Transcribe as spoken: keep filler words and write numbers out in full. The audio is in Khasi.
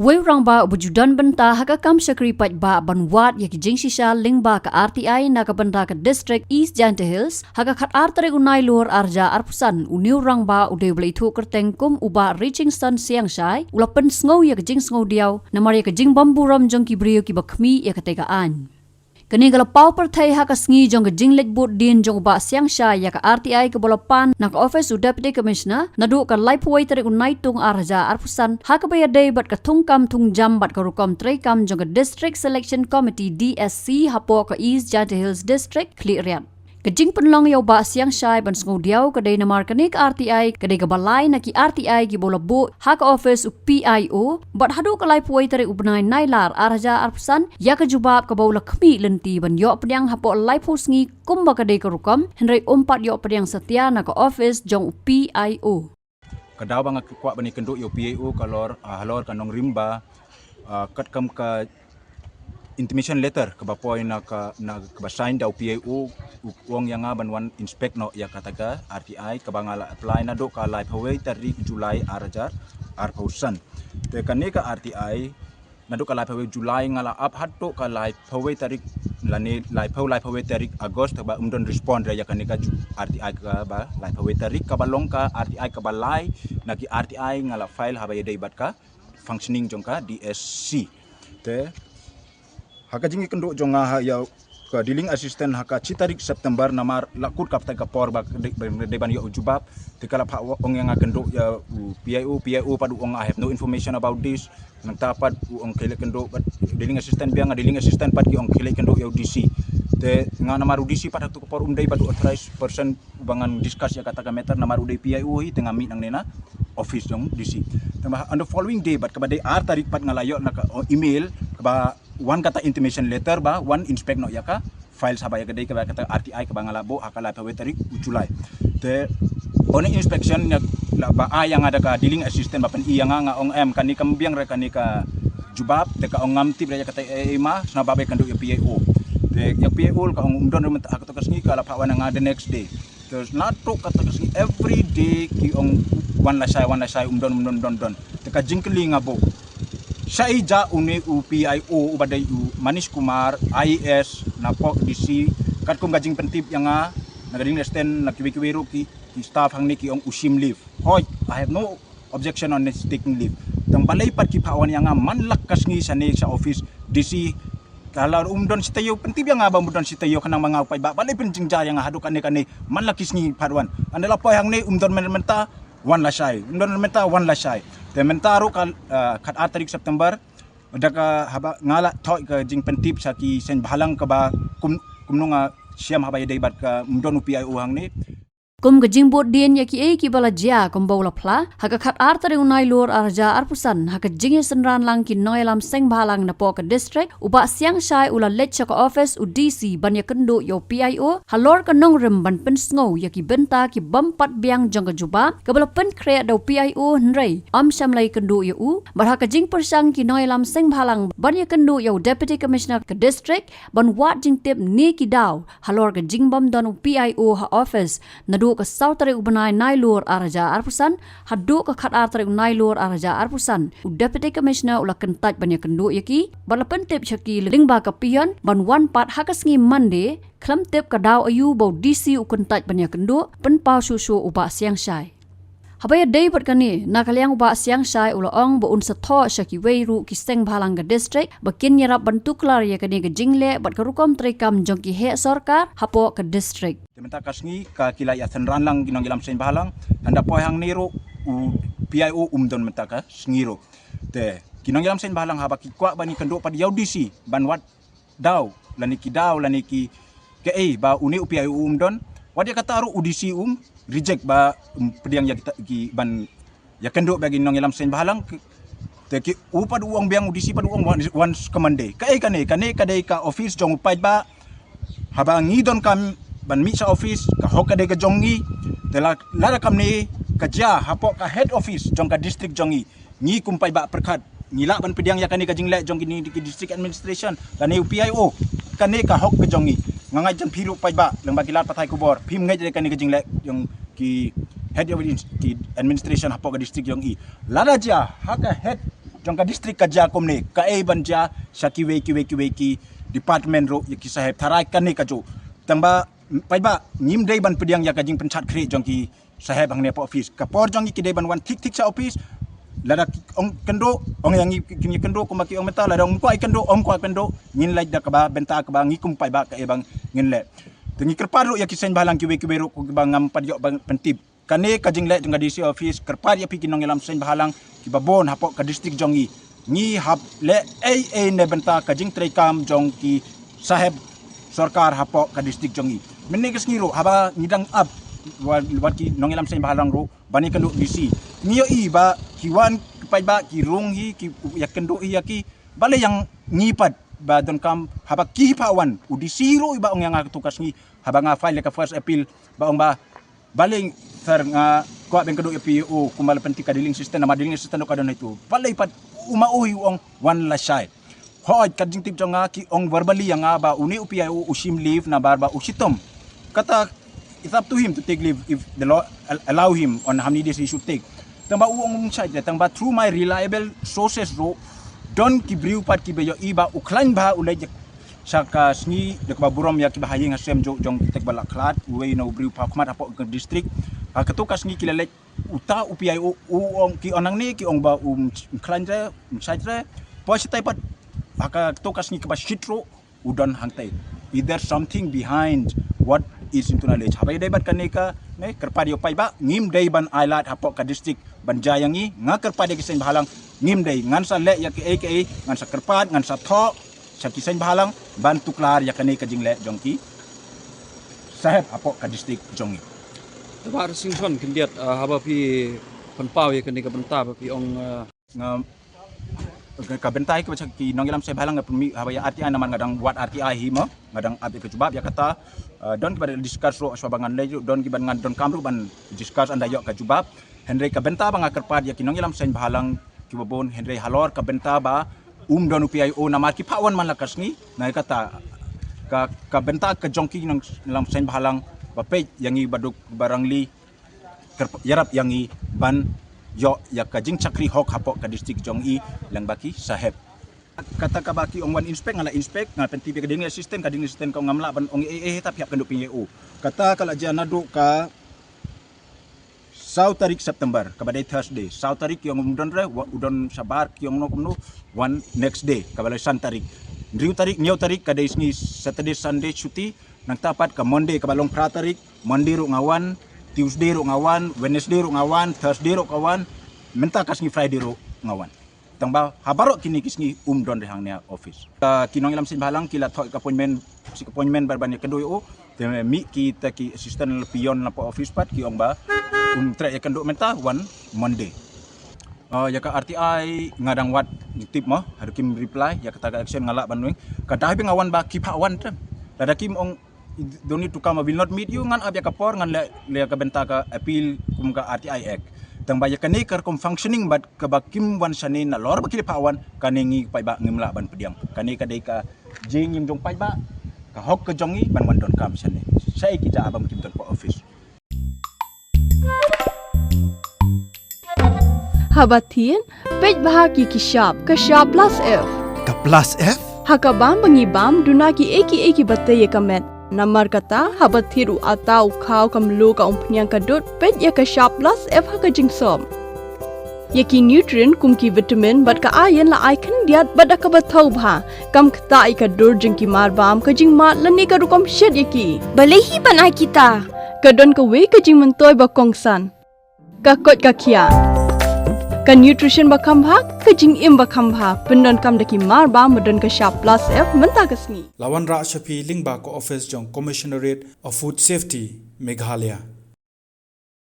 Uwei u rangbah uba ju don bynta ha ka kam shakri paidbah ban wad ïa ki jingshisha lyngba ka R T I na ka bynta ka District East Jaintia Hills, ha ka khatar tarik u Nailur arhajar arphew san, une u rangbah u dei uba la ithuh kyrteng kum u Bah Richingson Siangshai, u la pynsngew ïa ka jingsngew diaw namar ïa ka jingbymburom jong ki briew kiba khmih ïa katei ka aiñ. Kane ka la paw pyrthei ha ka sngi jong ka jingleit bud dien jong u Bah Siangshai ïa ka R T I kaba la pan na ka office u Deputy Commissioner naduh ka laiphew wei tarik u Naitung arhajar arphew san, ha kaba ïadei bad ka thungkam thungjam bad ka rukom treikam jong ka District Selection Committee, D S C, hapoh ka East Jaintia Hills District, Khliehriat. Ka jingpynlong ïa u Bah Siangshai ban sngew diaw ka dei namar kane ka R T I ka dei kaba lai na ki R T I kiba u la buh ha ka office u P I O, bad haduh ka laiphew wei tarik u bnai Nailar arhajar arphew san, ïa ka jubab kaba u la khmih lynti ban ïoh pdiang hapoh laiphew sngi kumba ka dei ka rukom, hynrei um pat ïoh pdiang satia na ka office jong u P I O. Ka daw ba nga kwah ban ïakynduh ïa u P I O ka lor, ah, halor ka nongrim ba, ah, katkam ka intimation letter kaba poi na ka, na kaba sign da u P I O, u ong ïa nga ban wan inspect noh ïa kata ka R T I kaba nga la apply naduh ka laiphew wei tarik July arhajar arphew san. Te kane ka R T I naduh ka laiphew wei July nga la ap haduh ka laiphew wei tarik, lane laiphew, laiphew wei tarik August, te ba um don respond ïa kane ka ju-, R T I kaba laiphew wei tarik, kaba long ka R T I kaba lai na ki R T I nga la file haba ïadei bad ka functioning jong ka D S C. Te ha ka jingïakynduh jong nga ha ïa ka dealing assistant ha ka shi tarik September, namar la kut kata ka por ba dei, ba dei ban ïoh u jubab. Te ka la phah ong ïa nga kynduh ïa u P I O, P I O pat u ong, "I have no information about this." Nangta pat u ong khie leit kynduh bad dealing assistant, biang dealing assistant pat ki ong khie leit kynduh ïa u D C. Te nga namar u D C pat ha katu ka por um dei bad u authorized person ba ngan discuss ïa kata ka matter namar u dei P I O hi, te nga mih nangne na office jong D C. Te ba on the following day bad kaba dei ar tarik pat nga la ïoh na ka, oh, email kaba wan kata intimation letter ba wan inspect noh ïa ka files haba ïa ka dei kaba kata R T I kaba nga la buh ha ka laiphew wei tarik u July. Te on inspection ïa la ba ai ïa nga da ka dealing assistant ba pyni ïa nga, nga ong em, kane kam biang re kane ka jubab, te ka ong ngam tip re ïa kata ei ei ma, sngewbha ba ïakynduh ïa P I O. Te ïa P I O ka ong um don re mynta ha kata ka sngi, ka la phah wan ïa nga the next day. Te naduh kata ka sngi every day ki ong wan lashai, wan lashai, um don, um don, um don, um don. Te ka jingkylli nga buh, shaei jia une u P I O uba dei u Manish Kumar, I A S, napoh D C, katkum ka jingpyntip ïa nga na ka dealing assistant, na kiwei kiwei ruh ki, ki staff hangne ki ong u shim leave. Hooid, I have no objection on his taking leave. Tang balei pat ki phah wan ïa nga man la ka sngi shane sha office D C, ka la um don shi taïew, pyntip ïa nga ba um don shi taïew, khnang ba nga u paidbah balei pynjynjar ïa nga haduh kane kane man la ki sngi phah wan. Ynda la poi hangne um don myn-, mynta wan lashai, um don mynta wan lashai. Te mynta ruh ka, ah, khatar tarik September, da ka haba nga la thoh ka jingpyntip sha ki seng bhalang kaba kum, kumno nga shem haba ïadei bad ka um don u P I O hangne. Kum ka jingbud dien ïa kiei kiba la jia kumba u la phla, ha ka khatar tarik u Nailur arhajar arphew san, ha ka jingïasynran lang ki nongïalam seng bhalang napoh ka district, u Bah Siangshai u la leit sha ka office u D C ban ïakynduh ïa u P I O halor ka nongrim ban pynsngew ïa ki bynta ki bym pat biang jong ka jubab kaba la pynkhreh da u P I O, hynrei ym shym la ïakynduh ïa u. Bad ha ka jingpyrshang ki nongïalam seng bhalang ban ïakynduh ïa u Deputy Commissioner ka district ban wad jingtip ne ki daw halor ka jingbym don u P I O ha office, naduh ka saw tarik u bnai Nailur arhajar arphew san haduh ka khatar tarik u Nailur arhajar arphew san, u Deputy Commissioner u la kyntait ban ïakynduh ïa ki bad la pyntip sha ki lyngba ka peon ban wan pat ha ka sngi Monday, khlem tip ka daw aïu ba u D C u kyntait ban ïakynduh, pynpaw shuh shuh u Bah Siangshai. Haba ïadei bad kane, na ka liang u Bah Siangshai u la ong ba un sa thoh sha kiwei ruh ki seng bhalang ka district ba kin ïarap ban tuklar ïa kane ka jingleh bad ka rukom treikam jong ki heh sorkar hapoh ka district. Te mynta ka sngi ka ki la ïasynran lang ki nongïalam seng bhalang, ynda poi hangne ruh u P I O um don mynta ka sngi ruh. Te ki nongïalam seng bhalang haba ki kwah ban ïakynduh pat ïa u D C ban wad daw lane ki daw lane ki, kaei ba une u P I O um don, wat ïa kata ruh u D C um reject ba, um, pdiang ïa kita ki ban ïakynduh bad ki nongïalam seng bhalang. Te ki u pat u ong biang, u D C pat u ong wan, wan sha ka Monday. Kaei kane, kane ka dei ka office jong u paidbah. Haba ngi donkam ban mih sha office, ka hok ka dei ka jong ngi. Te la, lada kumne ka jia hapoh ka head office jong ka district jong ngi, ngi kum paidbah pyrkhat ngi lah ban pdiang ïa kane ka jingleh jong kine ki district administration lane u P I O. Kane ka hok ka jong ngi. Nga ngeit jan phi ruh paidbah lyngba ki lad pathai khubor phim ngeit re kane ka jingleh jong ki head of ki administration hapoh ka district jong ngi. Lada jia ha ka head jong ka district ka jia kumne, kaei ban jia sha kiwei kiwei kiwei ki department ruh ïa ki saheb tharai kane kajuh. Tang ba paidbah ngim dei ban pdiang ïa ka jingpynshad khrieh jong ki saheb hangne hapoh office. Ka por jong ngi ki dei ban wan thik thik sha office. Lada ki ong kynduh, ong ïa ngi kin ïa kynduh kumba ki ong mynta, lada ong kwah ïa kynduh, ong kwah kynduh. Ngin leit da kaba bynta kaba ngi kum paidbah kaei ba ngin leh. Te ngi kyrpad ruh ïa ki seng bhalang kiwei kiwei ruh kiba ngam pat ïoh ban pyntip. Kane ka jingleh jong ka D C office, kyrpad ïa phi ki nongïalam seng bhalang kiba bun hapoh ka district jong ngi. Ngi hap leh ei ei na bynta ka jingtreikam jong ki saheb sorkar hapoh ka district jong ngi. Mynne ka sngi ruh haba ngi dang ap wat, wat ki nongïalam seng bhalang ruh ban ïakynduh D C, ngi ïohi ba ki wan ki paidbah ki rung hi, ki ïakynduh hi ïa ki. Balei ïa ngi pat ba donkam haba ki hi pat wan, u D C ruh ba ong ïa nga katto ka sngi haba nga file ïa ka first appeal, ba ong ba balei sir nga kwah ban kynduh ïa phi, oh, kumba la pynti ka dealing system, namar dealing system ruh ka don ha itu. Balei pat u ma u hi u ong wan lashai. Hooid, ka jingtip jong nga ki ong verbally ïa nga ba une u P I O u shim leave namar ba u shitom. Kata, it's up to him to take leave if the law al-, allow him on how many days he should take. Tang ba u ong um shait, tang ba through my reliable sources ruh don ki briew pat kiba ïohi ba u khlaiñ bha u leit sha ka sngi da kaba burom ïa kiba ha ïing ha sem jong, jong kita kiba la khlad, uwei na u briew pakhmat hapoh ka district. Ha kato ka sngi ki la leit, uta u P I O u ong, ki ong nangne ki ong ba um khlaiñ re, um shait re. Poi shatai pat ha kato ka sngi kaba shit ruh u don hangtai. Is there something behind what is into knowledge? Haba ïadei bad kane ka, ne, kyrpad ïa u paidbah, ngim dei ban ailad hapoh ka district ban jia ïa ngi. Nga kyrpad ïa ki seng bhalang, ngim dei, ngan sa leh ïa kiei kiei, ngan sa kyrpad, ngan sa thoh sha ki seng bhalang ban tuklar ïa kane ka jingleh jong ki saheb hapoh ka district jong ngi. Te Bah Rasingsson, khyndiat, ah, haba phi pynpaw ïa kane ka bynta ba phi ong, ah, nga, ka, ka bynta hi kaba sha ki nongïalam seng bhalang nga pynmih haba ïa R T I namar nga dang wad R T I hi mo, nga dang ap ïa ka jubab ïa kata. Ah, don kiba discuss ruh shuwa ba ngan leit ruh, don kiba ngan donkam ruh ban discuss ynda ïoh ka jubab. Hynrei ka bynta ba nga kyrpad ïa ki nongïalam seng bhalang kiba bun, hynrei halor ka bynta ba um don u P I O namar ki phah wan man la ka sngi, na kata ka, ka bynta ka jong ki nongïalam seng bhalang ba peit ïa ngi ba duk ba rangli, kyrp-, ïarap ïa ngi ban ïoh ïa ka jingshakri hok hapoh ka district jong ngi lyngba ki saheb. Kata kaba ki ong wan inspect, nga la inspect, nga la pyntip ïa ka dealing assistant, ka dealing assistant ka ong ngam lah ban ong ei ei, ta phi hap kynduh pynïaid. Kata ka la jia naduh ka saw tarik September, kaba dei Thursday. Saw tarik ki ong um don re, wa-, u don shabar ki ong no kumno, wan next day, kaba dei san tarik. Hynriew tarik, hynñiew tarik ka dei sngi Saturday, Sunday shuti, nangta pat ka Monday kaba long phra tarik, Monday ruh nga wan, Tuesday ruh nga wan, Wednesday ruh nga wan, Thursday ruh ka wan, mynta ka sngi Friday ruh nga wan. Tang ba ha baroh kine ki sngi um don re hangne ha office. Ka, ki nongïalam seng bhalang ki la thoh ka appointment, sik appointment ba ban ïakynduh ïa u. Te mih kita ki assistant la peon la pa office pat ki ong ba um treh ïakynduh mynta, wan Monday. Ah, ïa ka R T I nga dang wad tip mo, haduh kim reply, ïa kata ka action nga lah ban weng. Ka dei ba nga wan ba ki phah wan te. Lada kim ong don't need to come, I will not meet you, ngan ap ïa ka por, ngan leh, leh ka bynta ka appeal kum ka R T I Act. Tang ba ïa kane ka rukom functioning bad kaba kim wan shane nalor ba ki la phah wan, kane ngi paidbah ngim lah ban pdiang. Kane ka dei ka jingim jong paidbah, ka hok ka jong ngi ban wan donkam shane. Shaei ki jia ba kim don pa office. Haba thied, peit bha ki ki shap, ka shap plus F. Ka plus F? Ha ka bam ba ngi bam, duna kiei kiei kiba tei ïa ka met. Namar kata, haba thied u atta, u khaw, ka mluh, ka umphniang, ka dud, peit ïa ka shap plus F ha ka jingsop. Ïa ki nutrient kum ki vitamin bad ka iron la ai khyndiat bad da kaba thaw bha. Kam ktah ïa ka dur jong ki mar bam, ka jingmad lane ka rukom shet ïa ki. Balei hi ban ai kita? Ka don kawei ka jingmyntoi ba kongsan. Ka koit ka khiah. Ka nutrition ba kham bha, ka jingim ba kham bha. Pyndonkam da ki mar bam ba don ka shap plus F mynta ka sngi. La wanrah sha phi lyngba ka office jong Commissionerate of Food Safety, Meghalaya.